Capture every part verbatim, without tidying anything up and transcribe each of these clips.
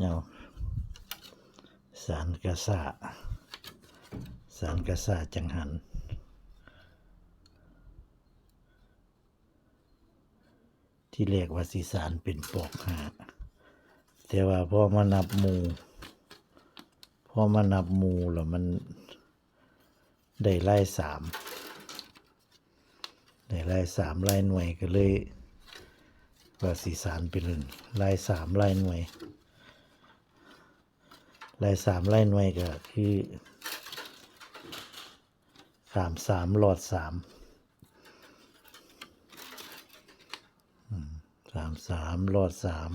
เอา สานกะซ่า สานกะซ่าจังหัน ที่แรกว่าสิสานเป็นปอกห้า แต่ว่าพอมานับหมู่ พอมานับหมู่แล้วมันได้ลายสาม ได้ลายสามลายหน่วยก็เลย ว่าสิสานเป็นลายสามลายหน่วย ลายสามลายหน่วยก็คือ ข้ามสามลอดสาม อืม ข้ามสามลอดสาม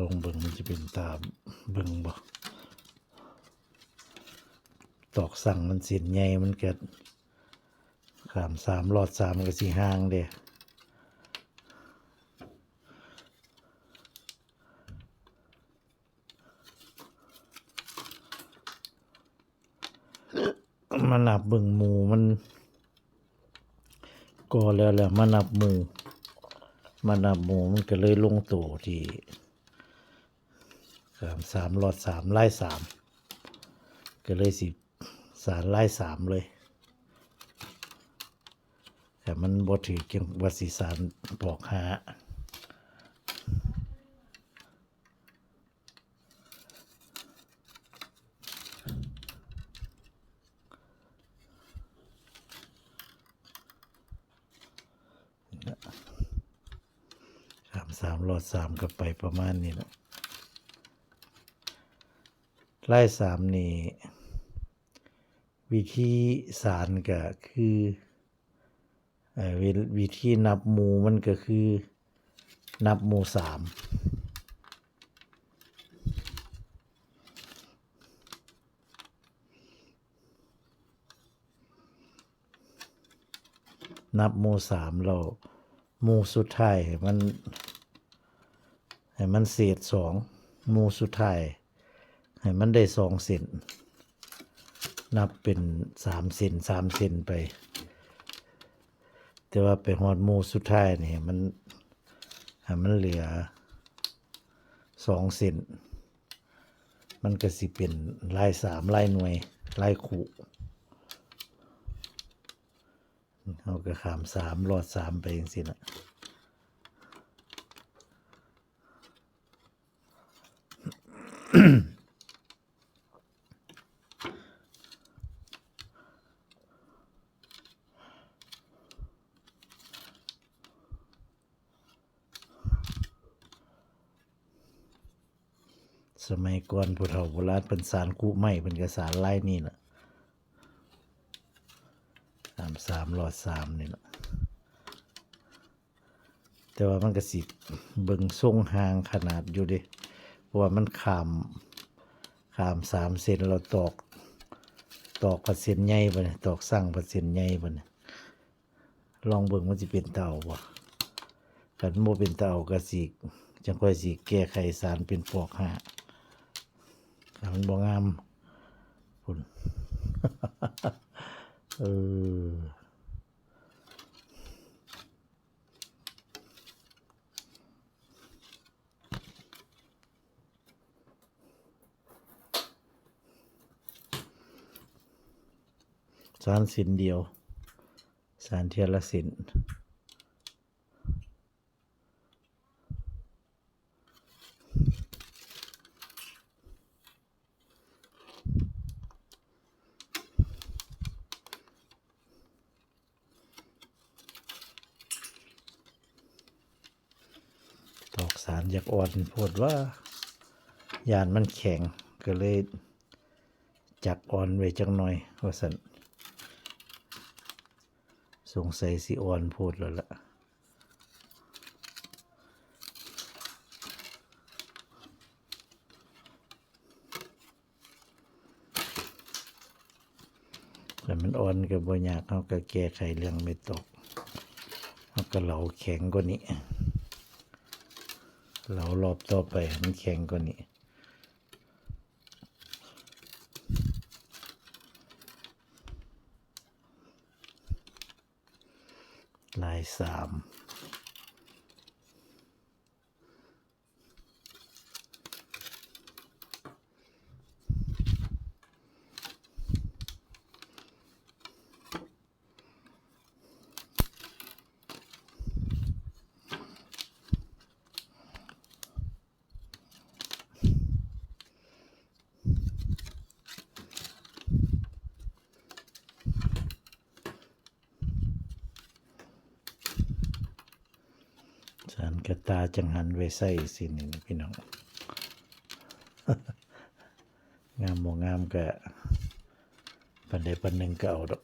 ลองเบิ่งมันจะเป็นตาเบิ่งบ่ ตอกสั่งมันเส้นใหญ่มันก็ข้ามสามลอดสามก็สิห่างเด้ มานับเบิ่งหมู่มัน ก็แล้วแหละมานับหมู่ มานับหมู่มันก็เลยลงตัวที่ สาม สามลอดสามลายสาม ก็เลยสิสานลายสามเลย แต่มันบ่ถือจังว่าสิสานปอกห้า ข้ามสามลอดสามก็ไปประมาณนี้แหละ ลายสามนี่ วิธีสานก็คือ เอ่อ วิ วิธีนับหมู่มันก็คือ นับหมู่สาม นับหมู่สามแล้ว หมู่สุดท้ายให้มัน ให้มันเศษสอง หมู่สุดท้าย ให้มันได้สองเส้น นับเป็นสามเส้น สามเส้นไป แต่ว่าไปฮอดหมู่สุดท้ายนี่ ให้มัน ให้มันเหลือสองเส้น มันก็สิเป็นลายสามลายหน่วย ลายคู่ เฮาก็ข้ามสามลอดสามไปจังซี้ล่ะ สมัยก่อนผู้เฒ่าโบราณเพิ่นสานคุไม้ เพิ่นก็สานลายนี่ล่ะ ข้ามสามลอดสามนี่ล่ะ แต่ว่ามันก็สิเบิ่งทรงห่างขนาดอยู่เด้ เพราะว่ามันข้าม ข้ามสามเส้นแล้วตอก ตอกพัดเส้นใหญ่บัดนี้ ตอกสั่งพัดเส้นใหญ่บัดนี้ ลองเบิ่งมันสิเป็นตาเอาบ่ คันบ่เป็นตาเอาก็สิ จั่งค่อยสิแก้ไขสานเป็นปอกห้า ถ้ามันบ่งาม พุ้น เออ สานเส้นเดียว สานเทื่อละเส้น ตอกสานอยากอ่อนโพดว่า ย่านมันแข็ง ก็เลยจักอ่อนไว้จักหน่อย ว่าซั่น สงสัยสิอ่อนโพดแล้วล่ะ แต่มันอ่อน มันก็บ่ยาก เฮาก็แก้ไขเรื่องเม็ดตอก เฮาก็เหลาแข็งกว่านี้ เหลารอบต่อไปให้มันแข็งกว่านี้ ลายสาม สานกะตาจั่งหันไว้ใส่สินี่พี่น้อง งามบ่งามก็ปานใดปานหนึ่งก็เอาดอก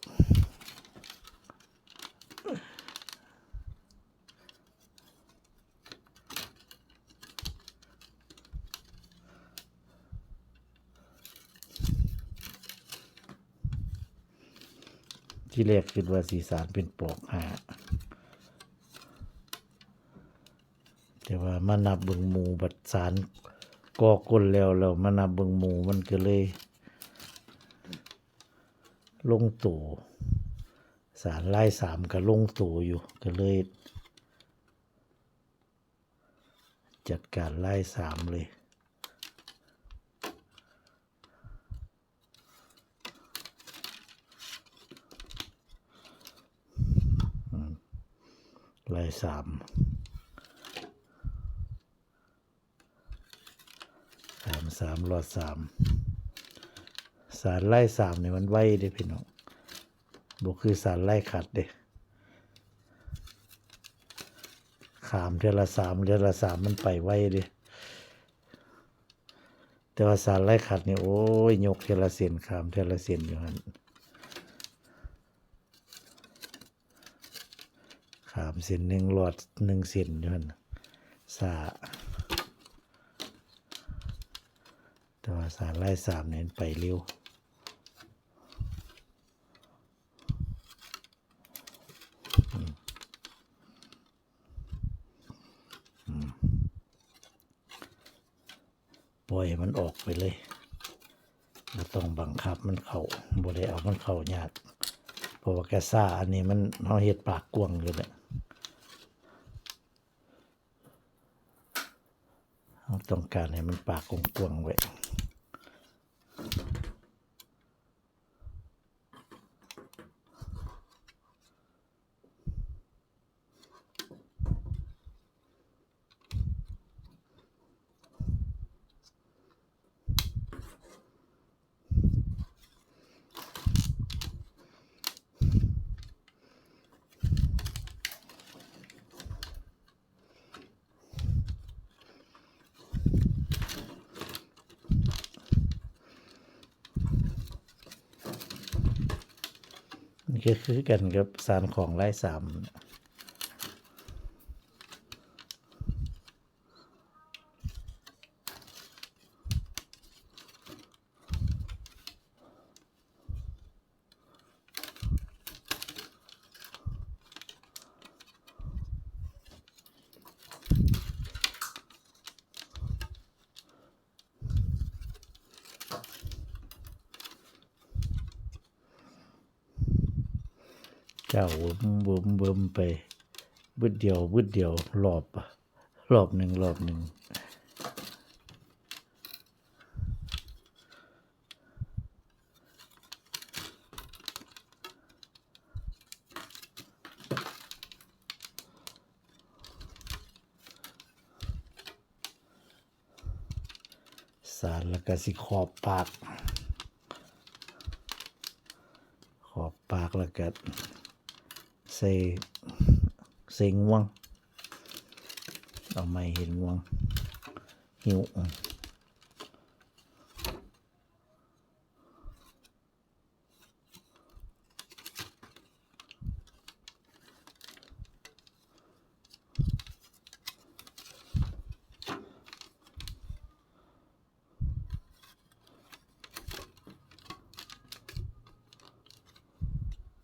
ที่แรกคิดว่าสิสานเป็นปอกห้า แต่ว่ามานับเบิ่งหมู่ บัดสานก่อกลแล้ว แล้วมานับเบิ่งหมู่ มันก็เลยลงโต สานลายสามก็ลงโตอยู่ ก็เลย จัดการลายสามเลย อืม ลายสาม สาม สาม ลอดสาม สานลายสามนี่มันไวเด้พี่น้อง บ่คือสานลายขัดเด้ ข้ามเทื่อละสาม เทื่อละสาม มันไปไวเด้ แต่ว่าสานลายขัดนี่ โอ้ย ยกเทื่อละเส้น ข้ามเทื่อละเส้นอยู่หั่น ข้ามเส้นหนึ่ง ลอดหนึ่งเส้นอยู่หั่น ซ่า แต่ว่าสานลายสามนี่มันไปเร็ว อืม อืม ปล่อยให้มันออกไปเลย บ่ต้องบังคับมันเข้า บ่ได้เอามันเข้ายาก เพราะว่ากะซ่าอันนี้มัน เฮาเฮ็ดปากกว้างอยู่แล้ว เฮาต้องการให้มันปากกว้างๆไว้ นี่ก็คือกันกับสานของลายสาม เจ้าเบิ่มเบิ่มเบิ่มไป บึดเดียว บึดเดียว รอบ รอบหนึ่ง รอบหนึ่ง สานแล้วก็สิขอบปาก ขอบปากแล้วก็ใส่ ใส่งวง เอาไม้เฮ็ดงวง หิ้ว นี่ก็คือกัน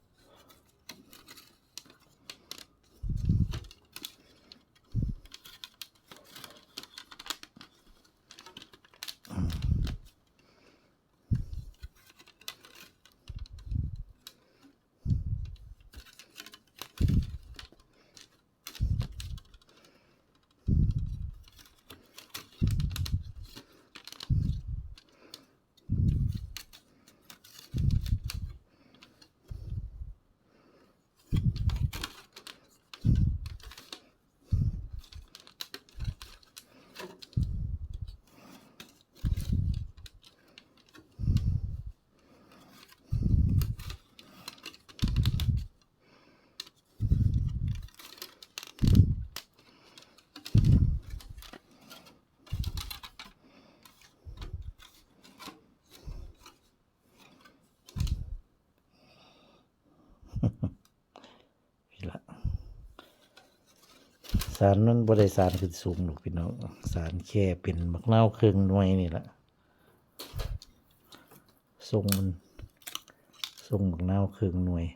นี่ละ สานมันบ่ได้สานขึ้นสูงดอกพี่น้อง สานแค่เป็นบักนาวเครื่องหน่วยนี่ละ ทรงมัน ทรงบักนาวเครื่องหน่วย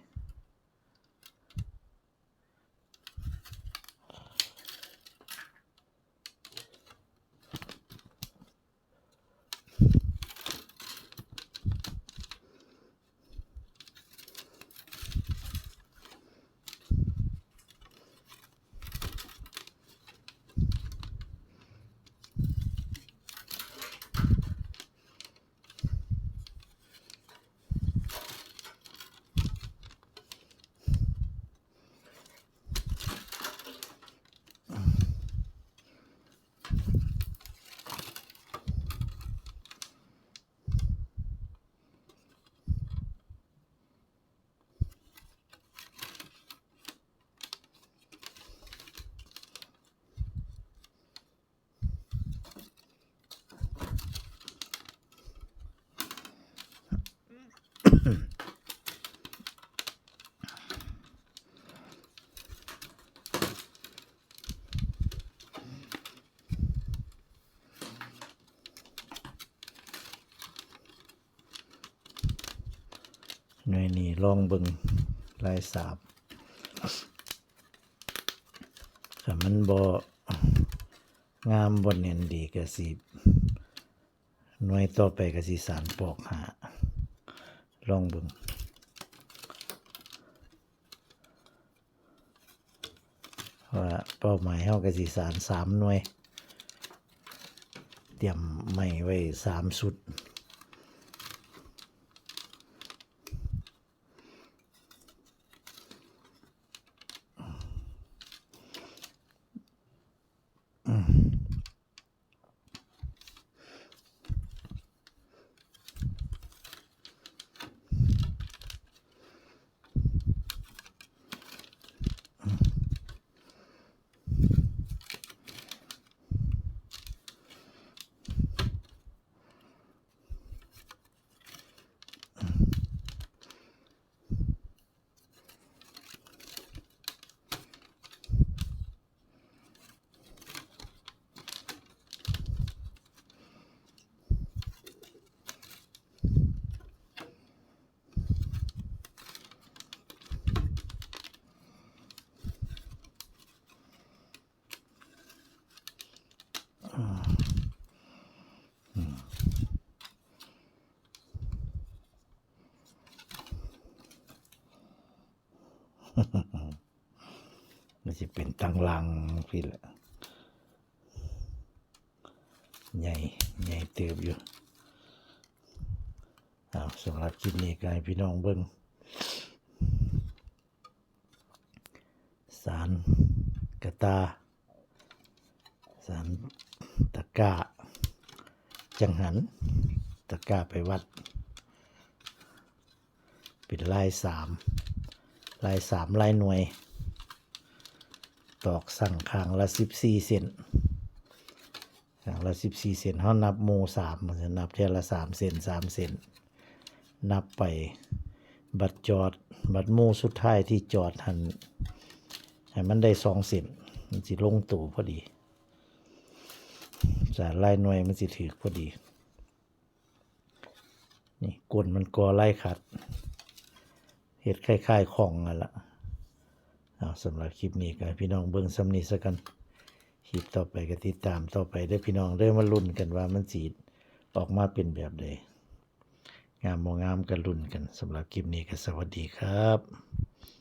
หน่วยนี้ลองเบิ่งลายสาบ ถ้ามันบ่งามบ่แน่นดีก็สิ หน่วยต่อไปก็สิสานปอกห้า ลองเบิ่ง ว่าเป้าหมายเฮาก็สิสานสามหน่วย เตรียมไม้ไว้สามชุด มันสิเป็นตังลังพี่แหละ ใหญ่ ใหญ่เติบอยู่ เอา สำหรับคลิปนี้ก็ให้พี่น้องเบิ่ง สานกะตา สานตะกร้า จังหัน ตะกร้าไปวัด เป็นลายสาม ลายสาม ลายหน่วย ตอกสั่งข้างละสิบสี่เซน ข้างละสิบสี่เซน เฮานับหมู่สาม มันจะนับเทื่อละสามเซน สามเซน นับไป บัดจอด บัดหมู่สุดท้ายที่จอดหั่น ให้มันได้สองเซน มันสิลงตัวพอดี สานลายหน่วยมันสิถืกพอดี นี่ก้นมันก่อลายขัด เฮ็ดคล้ายๆข้องนั่นล่ะ เอา สำหรับคลิปนี้ก็ให้พี่น้องเบิ่งส่ำนี้ซะก่อน คลิปต่อไปก็ติดตามต่อไปเด้อพี่น้องเด้อ มาลุ้นกันว่ามันสิออกมาเป็นแบบใด งามบ่งามก็ลุ้นกัน สำหรับคลิปนี้ก็สวัสดีครับ